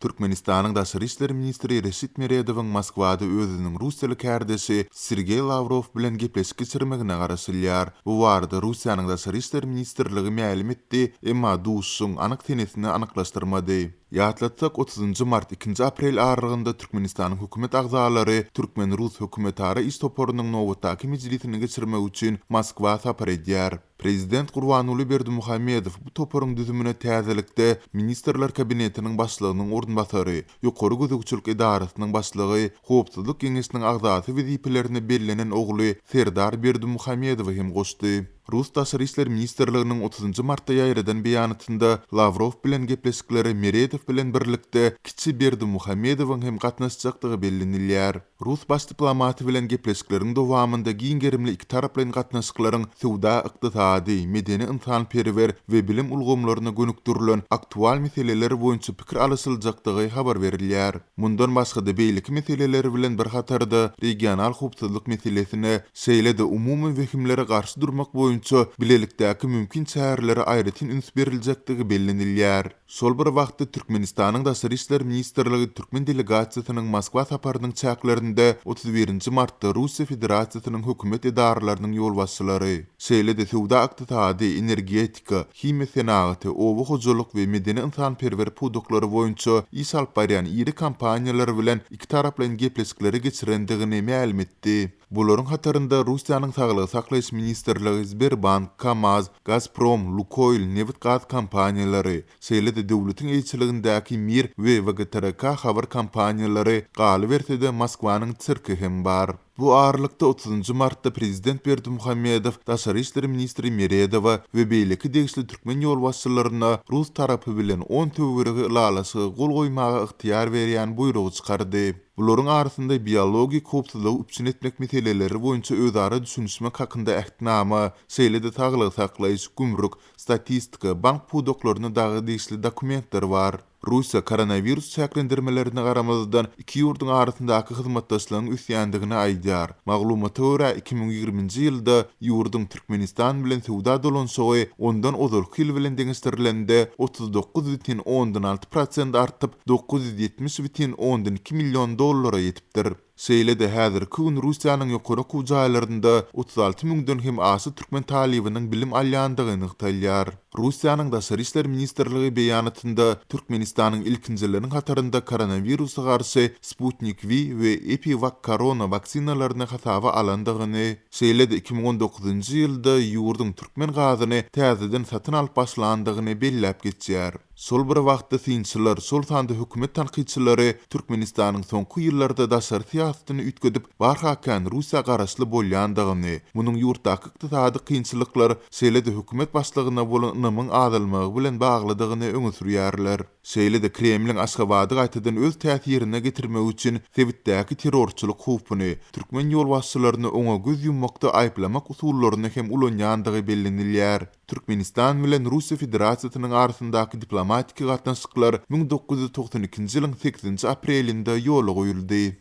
Türkmenistanyň daşary işler ministri Reşit Meredowyň Moskwada özüniň russiýaly kärdeşi Sergeý Lawrow bilen gepleşik geçirmegine garaşylýar. Bu barada Russiýanyň Daşary işler ministrligi mälim etdi, emma duşuşygyň anyk senesini anyklaşdyrmady. Ýatlatsak, otuzynjy mart, ikinji aprel aralygynda Türkmenistanyň hökümet agzalary türkmen-rus hökümetara iş toparynyň nobatdaky mejlisini geçirmek üçin Moskwa sapar edýär. Prezident Gurbanguly Berdimuhamedow bu toparyň düzümine täzelikde Ministrler Kabinetiniň Başlygynyň orunbasary, Ýokary gözegçilik edarasynyň başlygy, Howpsuzlyk geňeşiniň agzasy wezipelerine bellenen ogly Serdar Berdimuhamedowy hem goşdy. Rus Daşary işler ministrliginiň otuzynjy martda ýaýradan beýanatynda Lawrow bilen gepleşiklere Meredow bilen birlikde kiçi Berdimuhamedowyň hem gatnaşjakdygy bellenilýär. Rus baş diplomaty bilen gepleşikleriň dowamynda giň gerimli ikitaraplaýyn gatnaşyklaryň söwda-ykdysady, medeni-ynsanperwer we bilim ulgamlaryna gönükdirilen aktual meseleler boýunça pikir alyşyljakdygy habar berilýär. Mundan başga-da beýleki meseleler bilen bir hatarda regional howpsuzlyk meselesine, şeýle-de umumy wehimlere garşy durmak boýunça bilelikdäki mümkin çärelere aýratyn üns beriljekdigi bellenilýär. Şol bir wagtda, Türkmenistanyň Daşary işler ministrligi türkmen delegasiýasynyň Moskwa saparynyň çäklerinde 31 nji martda Russiýa Federasiýasynyň hökümet edaralarynyň ýolbaşçylary, şeýle-de söwda-ykdysady, energetika, himiýa senagaty, oba hojalyk we medeni-ynsanperwer pudaklary boýunça iş alyp barýan iri kompaniýalar bilen ikitaraplaýyn gepleşikleri geçirendigini mälim etdi. Bularyň hatarynda Russiýanyň Saglygy saklaýyş ministrligi, Sberbank, Kamaz, Gazprom, Lukoýl nebit-gaz kompaniýalary, şeýle-de döwletiň eýeçiligindäki Mir we WGTRK habar kompaniýalary, galyberse-de Moskwanyň sirki hem bar. Bu aralykda, otuzynjy martda prezident Berdimuhamedow daşary işler ministri Meredowa we beýleki degişli türkmen ýolbaşçylaryna rus tarapy bilen on töweregi ylalaşyga gol goýmaga ygtyýar berýän buýrugy çykardy. Bularyň arasynda biologik howpsuzlygy üpjün etmek meseleleri boýunça özara düşünişmek hakynda Ähtnama, şeýle-de saglygy saklaýyş, gümrük, statistika, bank pudaklaryna dagy degişli dokumentler bar. Russiýa koronawirus çäklendirmelerine garamazdan, iki ýurduň arasyndaky hyzmatdaşlygyň ösýändigini aýdýar. Maglumata görä, 2020-nji ýylda ýurduň Türkmenistan bilen söwda dolanyşygy ondan ozalky ýyl bilen deňeşdirilende 39,6 prosent artyp, 970,2 million dollara ýetipdir. Şeýle-de, häzirki gün Russiýanyň ýokary okuw jaýlarynda 36 müňden hem aşa türkmen talybynyň bilim alýandygy nygtalýar. Russiýanyň Daşary işler ministrligi beýanatynda Türkmenistanyň ilkinjileriň hatarynda koronawirusa garşy Sputnik V we EpiWakKorona waksinalaryny hasaba alandygyny, şeýle-de 2019-njy ýylda ýurduň türkmen gazyny täzeden satyn alyp başlandygyny belläp geçýär. Şol bir wagtda synçylar, şol sanda hökümet tankytçylary Türkmenistanyň soňky ýyllarda daşary syýasatyny üýtgedip, barha kän Russiýa garaşly bolýandygyny, munuň ýurtdaky ykdysady kynçylyklar, şeýle-de hökümet başlygyna bolan ynamyň azalmagy bilen baglydygyny öňe sürýärler. Şeýle-de Kremliň Aşgabady gaýtadan öz täsirine getirmek üçin sebitdäki terrorçylyk howpuny, türkmen ýolbaşçylaryny oňa göz ýummakda aýyplamak usullaryny hem ulanýandygy bellenilýär. Türkmenistan bilen Russiýa Federasiýasynyň arasyndaky diplomatiki gatnaşyklar 1992-nji ýylyň sekizinji aprelinde ýola goýuldy.